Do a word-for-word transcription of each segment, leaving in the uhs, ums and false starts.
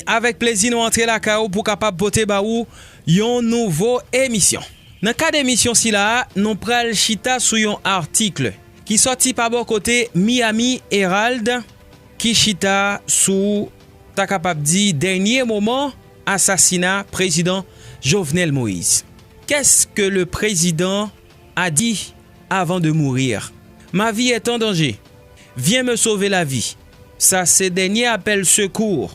Avèk plezi nou antre lakay ou pou kapab pote ba ou yon nouvo emisyon. Nan kad emisyon sila a, nou pral chita sou yon atik ki sòti pa bò kote Miami Herald, ki chita sou, ta kapab di, dènye moman asasina prezidan Jovenel Moïse. Qu'est-ce que le président a dit avant de mourir? Ma vie est en danger. Viens me sauver la vie. Sa se dènye apèl sekou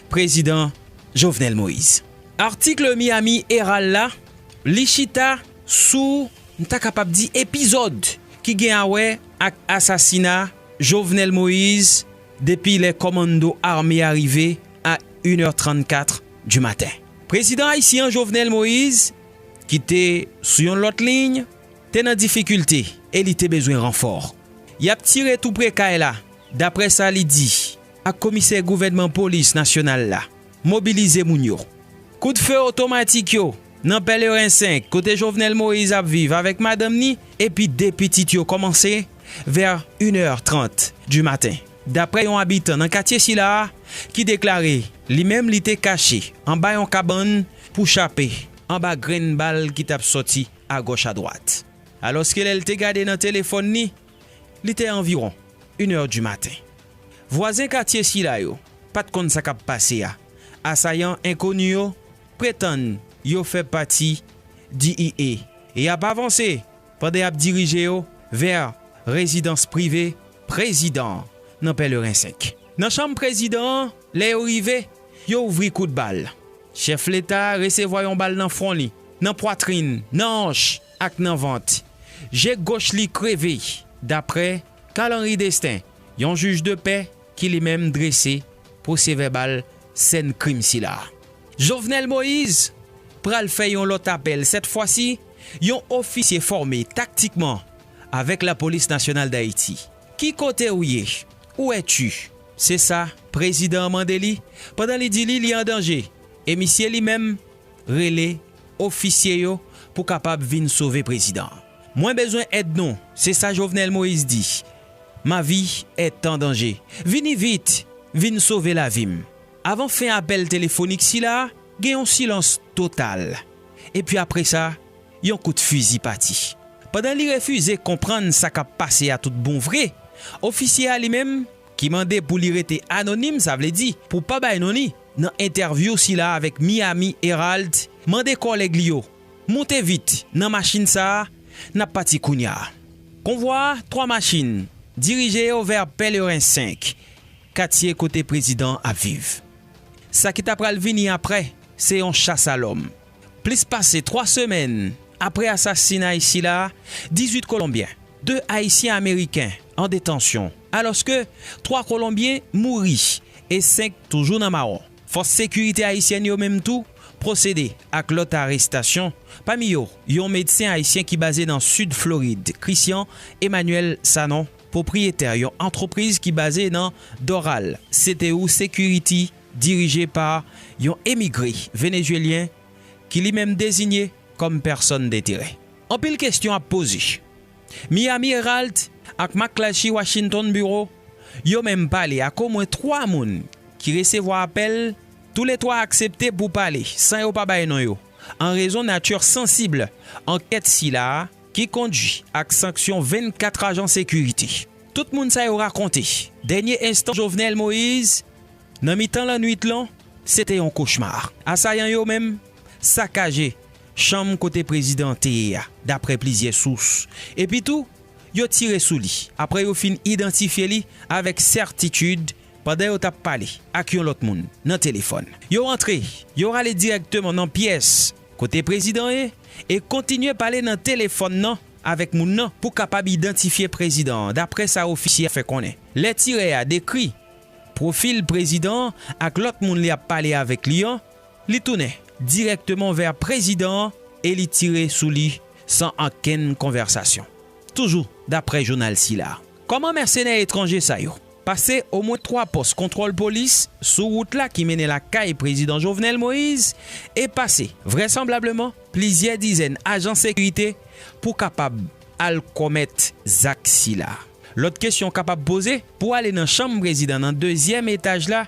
prezidan Jovenel Moïse. Atik Miami Herald la, li chita sou, m ta kapab di, epizòd ki gen a wè ak asasina Jovenel Moïse depi lè kòmando ame a rive a inè trannkat di maten. Prezidan ayisyen an, Jovenel Moïse, ki te sou yon lòt liy, te nan difikilte e li te bezwen ranfò. Y ap tire toupre kay la, daprè sa li di ak komisè gouvènman polis nasyonal la, mobilize moun yo. Kout fe otomatik yo nan Pèleren senk, kote Jovenel Moïse ap viv avèk madanm ni epi de pitit yo, kòmanse vè inè trant di maten. Daprè yon abitan nan katye sila a, ki deklare li menm li te kache anba yon kabann pou chape anba grenn bal ki t ap sòti agòch adwat. Alòske lè l te gade nan telefòn ni, li te anviwon inè di maten. Vwazen katye sila yo pa t konn sa k ap pase a. Asayan enkoni yo pretann yo fè pati D E A e y ap avanse pandan y ap dirije yo vè rezidans prive prezidan an nan Pèleren senk. Nan chanm prezidan an, lè yo rive, yo ouvri kout bal. Chèf leta a resevwa yon bal nan fwon li, nan pwatrin, nan anch ak nan vant. Je goch li kreve, daprè Carl Henry Destin, yon jij de pè ki li menm drese pwosevèbal sèn krim sila. Jovenel Moïse pral fè yon lòt apèl, sèt fwa si yon ofisye fòme taktikman avèk Lapolis Nasyonal Dayiti. Ki kote ou ye? Où es-tu? Se sa prezidan an mande li pandan li di li li an danje, e misye li menm rele ofisye yo pou kapab vin sove prezidan an. Mwen bezwen èd nou, se sa Jovenel Moïse di. Ma vie est en danger. Vini vit, vin sove lavi m. Avan fen apèl telefonik sila a, gen yon silans total. Epi apre sa, yon kout fizi pati. Pandan li refize konprann sa k ap pase a tout bon vre, ofisye a li menm, ki mande pou li rete anonim, sa vle di pou pa bay non li, nan entèvyou sila avèk Miami Herald, mande kòlèg li yo, moute vit nan machin sa a, n ap pati kounye a. Konvwa a, twa machin, dirije yo vè Pèleren senk, katye kote prezidan an ap viv. Sa ki ta pral vini apre, se yon chas a lòm. Plis pase twa semèn apre asasinay sila, dizuit Kolonbyen, de Ayisyen Ameriken an detansyon, alòske twa Kolonbyen mouri e senk toujou nan mawon. Fòs sekirite ayisyèn yo menm tou pwosede ak lòt arestasyon, pami yo yon medsen ayisyen ki baze nan Sid Florid, Christian Emmanuel Sanon, pwopriyetè yon antrepriz ki baze nan Doral, Seteo Security, dirije pa yon emigre venezwelyen ki li menm deziye kòm pèsòn denterè. Anpil kesyon ap poze. Miami Herald ak McClatchy Washington Bureau, yo menm pale ak omwen twa moun ki resevwa apèl, toulètwa aksepte pou pale san yo pa bay non yo, an rezon nati sansib ankèt sila a ki kondui ak sanksyon vennkat ajan sekirite. Tout moun sa yo rakonte dènye enstan Jovenel Moïse nan mitan lannwit lan, se te yon kochma. Asayan yo menm sakaje chanm kote prezidan an te ye a, daprè plizyè sous. Epi tou, yo tire sou li apre yo fin idantifye li avèk sètitid pandan yo t ap pale ak yon lòt moun nan telefòn. Yo antre, yo rale dirèkteman nan pyès kote prezidan ye e kontinye pale nan telefòn nan avèk moun nan pou kapab idantifye prezidan an, daprè sa ofisye a fè konnen. Lè tirè a dekri pwofil prezidan an ak lòt moun li ap pale avèk li an, li tounen dirèkteman vè prezidan an e li tire sou li san okenn konvèsasyon. Toujou daprè jounal sila. Kòman mèsenè etranje sa yo pase omwen twa pòs kontwòl polis sou wout la ki mennen lakay prezidan Jovenel Moïse e pase, vrèsanblableman, plizyè dizèn ajan sekirite pou kapab al komèt zak sila. Lòt kesyon kapab poze, pou ale nan chanm prezidan nan dezyèm etaj la,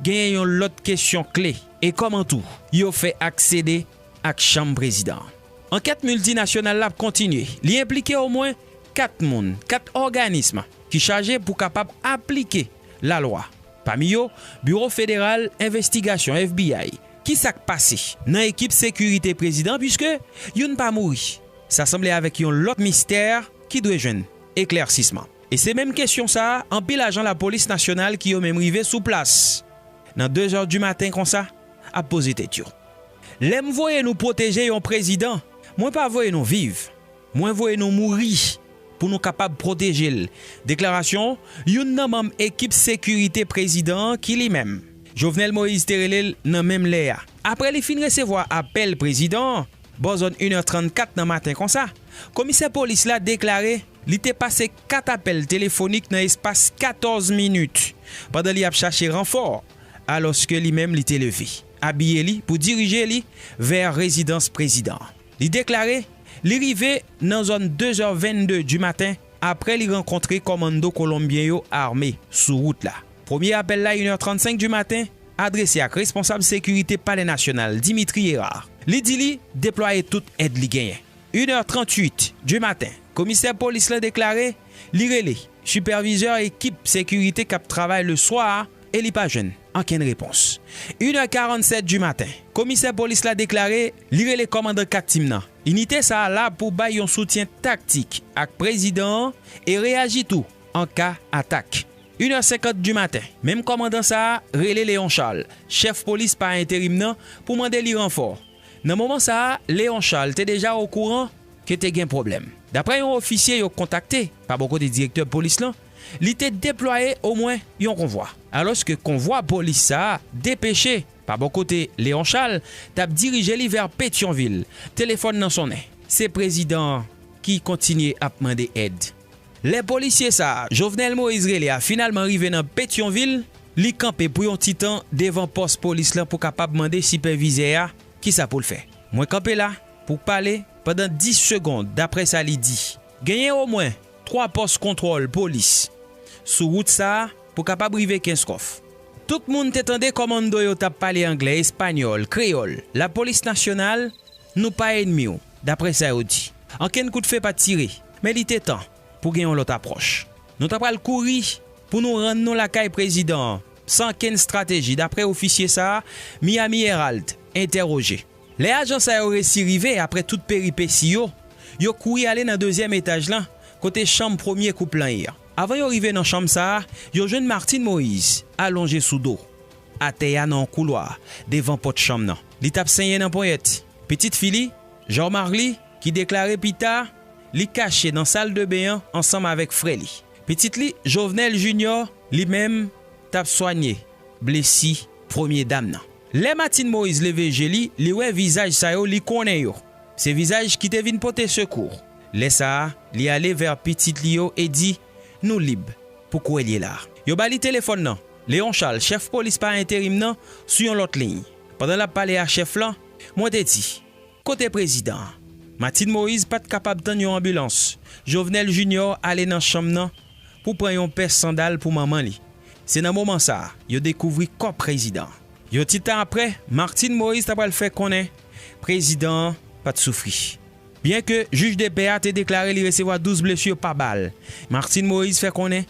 genyen yon lòt kesyon kle, e kòman tou yo fè aksede ak chanm prezidan an. Ankèt miltinasyonal la ap kontinye. Li enplike omwen kat moun, kat òganism ki chaje pou kapab aplike lalwa. Pami yo, Biwo Federal Envestigasyon, F B I. Ki sa k pase nan ekip sekirite prezidan, piske youn pa mouri? Sa sanble avèk yon lòt mistè ki dwe jwenn eklèsisman. E se menm kesyon sa a, anpil ajan lapolis nasyonal ki yo menm rive sou plas nan de zè di maten konsa, ap poze tèt yo. Lè m voye nou pwoteje yon prezidan, mwen pa voye nou viv. Mwen voye nou mouri pou nou kapab pwoteje l. Deklarasyon youn nan manm ekip sekirite prezidan an ki li menm, Jovenel Moïse te rele l nan menm lè a. Apre li fin resevwa apèl prezidan an, bò zòn inè trannkat nan maten konsa, komisè polis la deklare li te pase kat apèl telefonik nan espas katòz minit, pandan li ap chache ranfò, alòske li menm li te leve, abiye li pou dirije li vè rezidans prezidan an. Li deklare li rive nan zòn de zè vennde di maten apre li rankontre kòmando kolonbyen yo ame sou wout la. Premye apèl la, inè trannsenk di maten, adrese ak responsab sekirite Palè Nasyonal, Dimitri Hérard. Li di li deplwaye tout èd li genyen. Inè tranntuit di maten, komisè polis la deklare li rele sipèvizè ekip sekirite k ap travay leswa a e li pa jwenn ankenn repons. Inè karannsèt di maten, komisè polis la deklare li rele kòmandan kat tim nan. Inite sa a la pou bay yon soutyen taktik ak prezidan an e reyaji tou an ka atak. Inè senkant di maten, menm kòmandan sa a rele Léon Charles, chèf polis pa enterim nan, pou mande li ranfò. Nan moman sa a, Léon Charles te deja okouran ke te gen pwoblèm. Daprè yon ofisye yo kontakte pa bò kote direktè polis lan, li te deplwaye omwen yon konvwa. Alòske konvwa polis sa a depeche pa bò kote Léon Charles t ap dirije li vè Petyonvil, telefòn nan sonnen. Se prezidan an ki kontinye ap mande èd. Lè polisye sa a, Jovenel Moïse rele a, finalman rive nan Petyonvil, li kanpe pou yon ti tan devan pòs polis lan pou kapab mande sipèvizè a kisa pou l fè. Mwen kanpe la pou pale pandan dis segonn, daprè sa li di. Genyen omwen twa pòs kontwòl polis sou wout sa a pou kapab rive Kenskòf. Tout moun te tande kòmando yo t ap pale anglè, espanyòl, kreyòl. Lapolis nasyonal, nou pa ènmi w, daprè sa yo di. Ankenn kout fe pa t tire, men li te tan pou gen yon lòt apwòch. Nou ta pral kouri pou nou rann nou lakay prezidan an, san ankenn estrateji, daprè ofisye sa a, Miami Herald entèwoje. Lè ajan sa yo resi rive, apre tout peripesi yo, yo kouri ale nan dezyèm etaj lan, kote chanm premye koup lan ye a. Avan yo rive nan chanm sa a, yo jwenn Martine Moïse alonje sou do, atè a nan yon koulwa, devan pòt chanm nan. Li t ap senyen nan ponyèt. Pitit fi li, Jean Marly, ki deklare pita, li kache nan sal de ben an ansanm avèk frè li. Pitit li, Jovenel Junior, li menm, t ap swanye blesi premye dam nan. Lè Martine Moïse leve je li, li wè vizaj sa yo, li konnen yo. Se vizaj ki te vin pote sekou. Lè sa a, li ale vè pitit li yo e di, nou lib pou kwè l ye la. Yo ba li telefòn nan. Léon Charles, chèf polis pa enterim nan, sou yon lòt liy. Pandan l ap pale a chèf lan, mwen te di, kote prezidan an? Martine Moïse pa t kapab tann yon anbilans. Jovenel Junior ale nan chanm nan pou pran yon pè sandal pou manman li. Se nan moman sa a, yo dekouvri kò prezidan an. Yon ti tan apre, Martine Moïse ta pral fè konnen prezidan an pa t soufri. Byenke jij de pè a te deklare li resevwa douz blesi pa bal, Martine Moïse fè konnen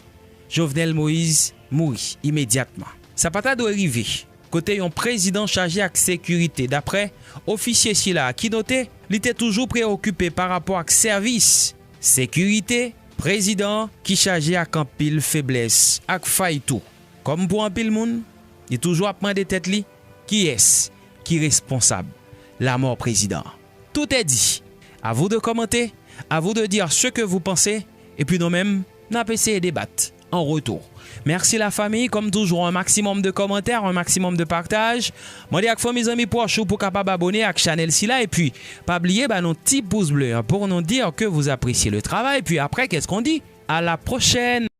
Jovenel Moïse mouri imedyatman. Sa pa ta dwe rive, kote yon prezidan chaje ak sekirite, daprè ofisye sila a ki note li te toujou preyokipe pa rapò ak sèvis sekirite prezidan an ki chaje ak anpil feblès ak fay tou. Kòm pou anpil moun, li toujou ap mande tèt li kiyès ki responsab lanmò prezidan an. Tout est dit. À vous de commenter, à vous de dire ce que vous pensez, epi nou menm, n ap eseye debat an retou. Mèsi la famille, comme toujours, un maximum de commentaires, un maximum de partage. Mande ak fanmi, zanmi pwòch ou pou kapab abone ak chanèl sila, epi pa bliye ba nou ti pous ble an pou nou dire que vous appréciez le travail, puis après, qu'est-ce qu'on dit? À la prochaine!